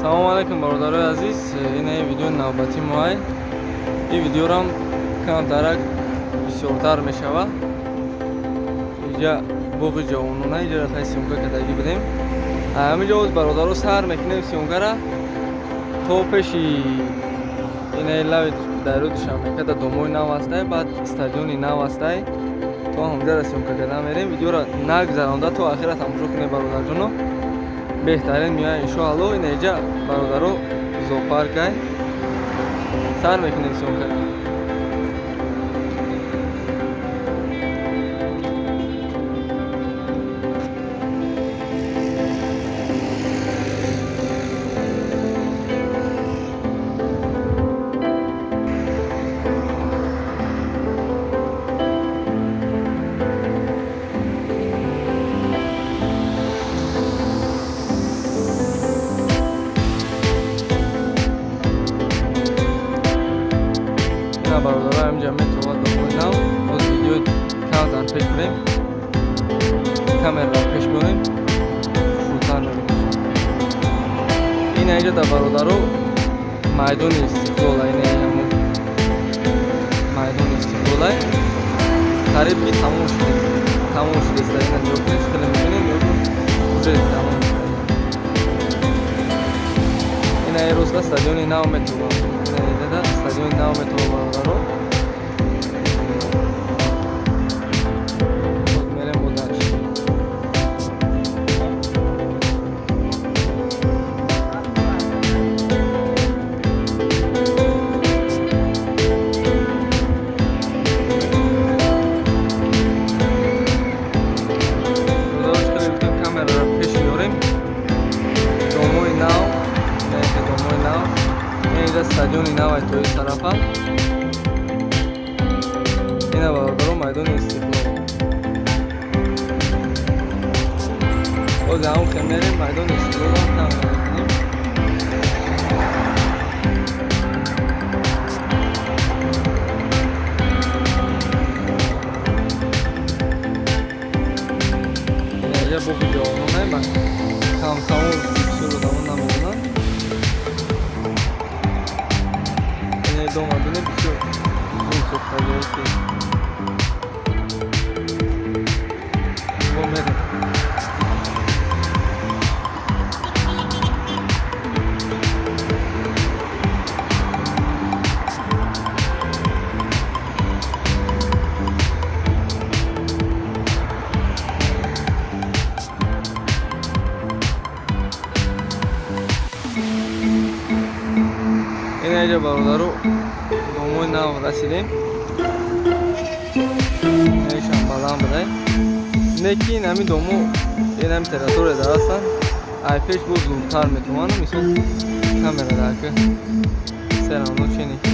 Салому алейкум, бародарои азиз. Ин видеои навбатии моай. Ин видеорам камтарак бисёртар мешавад. Инҷа боғи ҷавонона, инҷа хай съёмка кардагӣ будем. Ҳаминҷо боз, бародаро, сар мекунем съёмкара то пеши инаи лави дарёи Душанбека, да домои нав ҳастай, баъд стадиони нав ҳастай, то ҳамҷара съёмка кардан мерем. Видеоро нагзаронда то ахира тамошо кунем, бародарҷоно, беҳтарин меояд, иншоалло. Инаиҷа, бародаро, зоопаркай. Сар мекунем съёмкара. Ина, бародаро, ҳаминҷа метавад домои нав. Боз видеои камтар пеш бурем, камераро пеш бурем, хушрӯтар мебинем. Ина инҷа да, бародаро, майдони Истиқлола. Ина ҳамон майдони Истиқлолай, қариб ки тамом шуда, тамом шудааст. Ина нигоҳ кунед, хеле мебинем, уже тамом. Ина рӯзга стадиони нав метавон, ина стадиони нав метавон, бародаро. Мерем бо дальше. Бародаро, хеле гуфтем, камераро пеш меорем. Домои нав, домои нав, инҷа стадиони нав ай тои тарафа. Ина, бародаро, майдони Истиқлол. Боз ҳамон хел мерем майдони Истиқлолам камера мекунем. Инаҷа боғи ҷавононай, ба Комсомол бисёр одамо намедонанд. Ина дома бине, бисёр зуд сохтагиҳоси. Мо мерем. Ина инҷа, бародаро, домои нав расидем. Инашам баланд будай, не ки ин ҳамин домо, ин ҳами территория дар ҳастанд, ай пеш боз зудтар метавонам. Мисол, камера дака все равно чине ки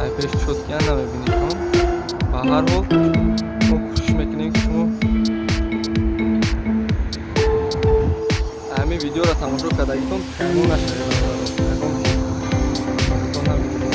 ай пеш чёткия намебинед шумо. Ба ҳар ҳол мо кӯшиш мекунем, ки шумо ҳамин видеоро тамошо кардагитон пушаймон нашавед, бародаро, ягон чиз ба худтон набигиред.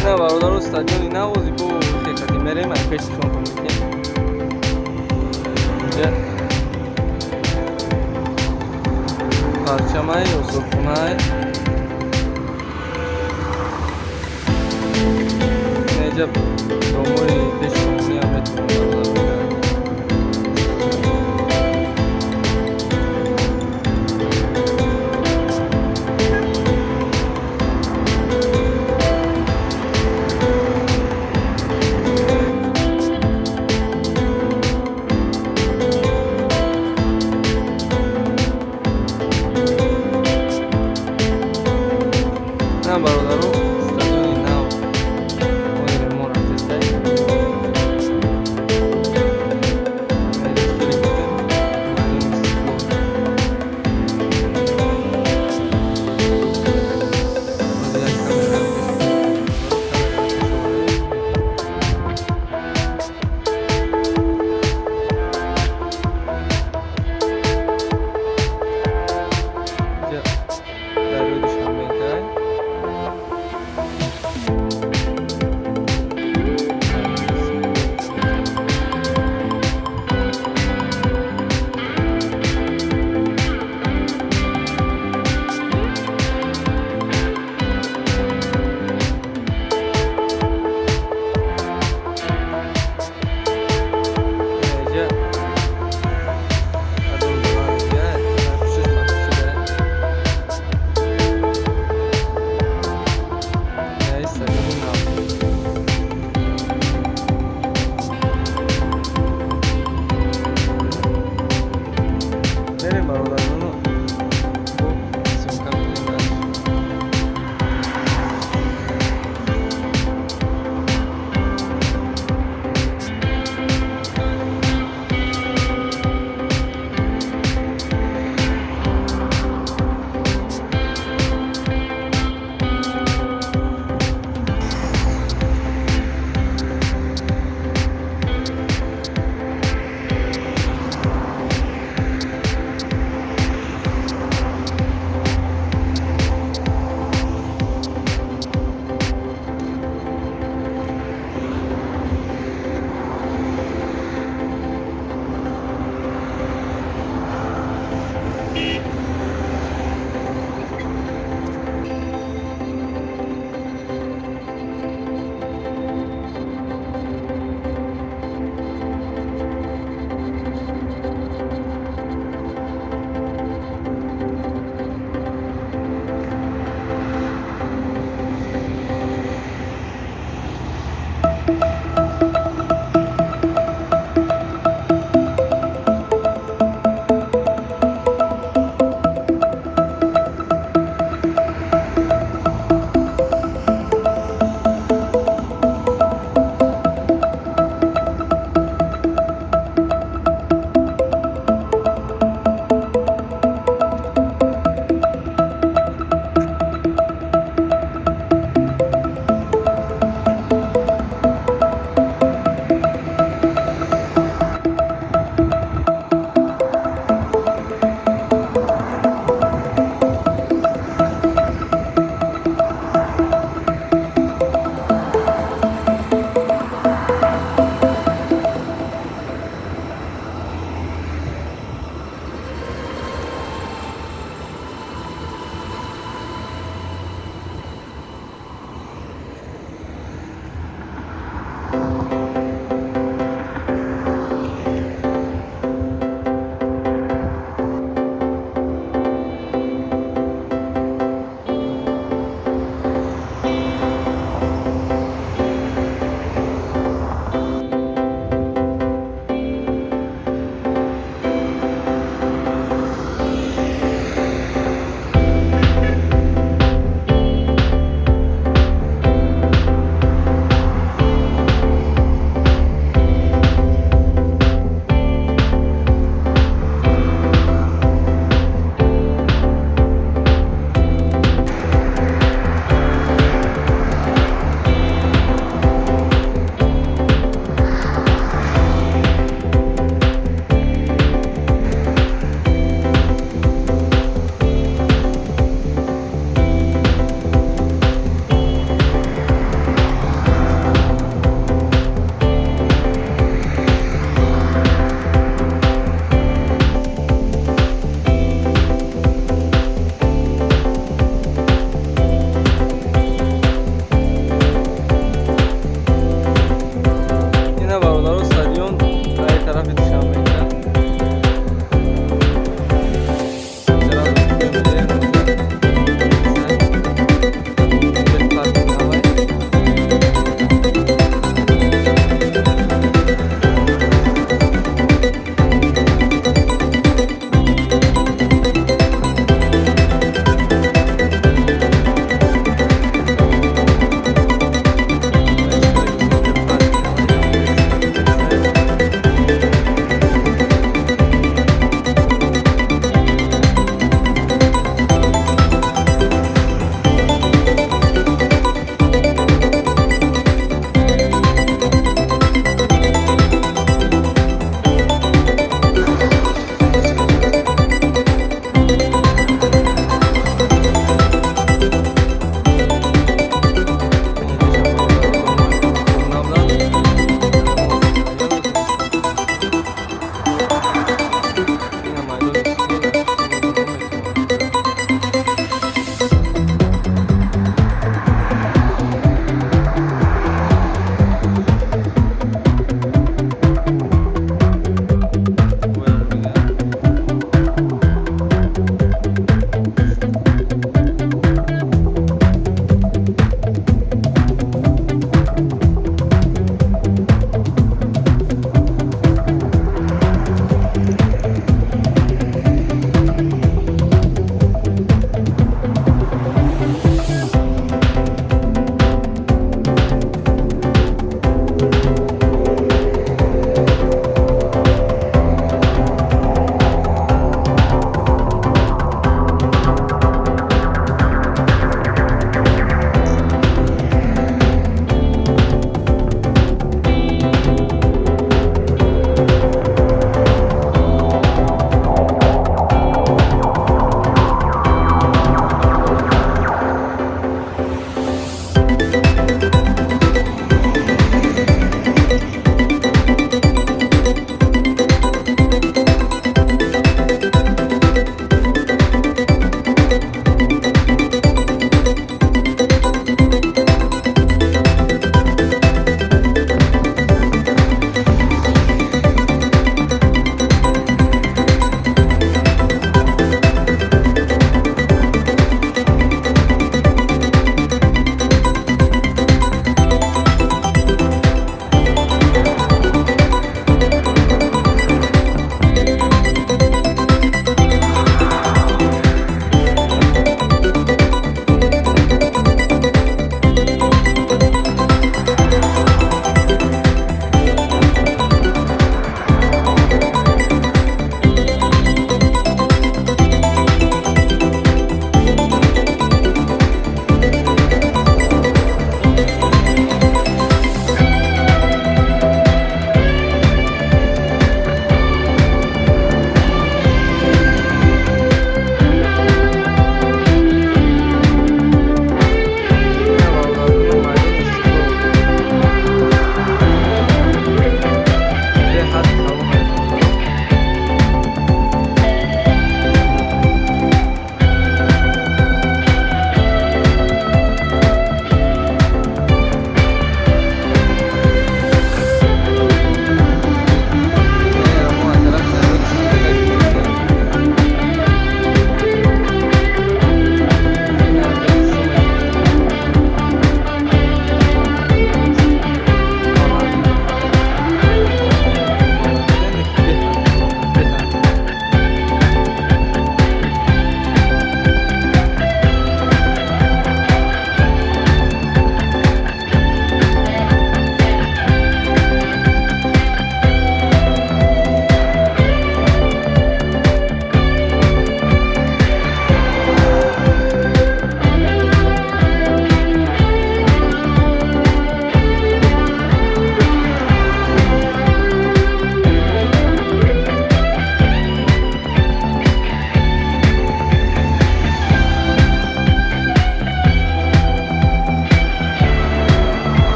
Ина, бародаро, стадиони нав. Ози бо хекати мерем, ай пеш нишонтон метиҳем. Инҷа парчамай, осорхонай. Ина инҷа домои пеши сомониам метавонем, бародаро. Ина, бародаро, стадиони нав ои мо рафтестай.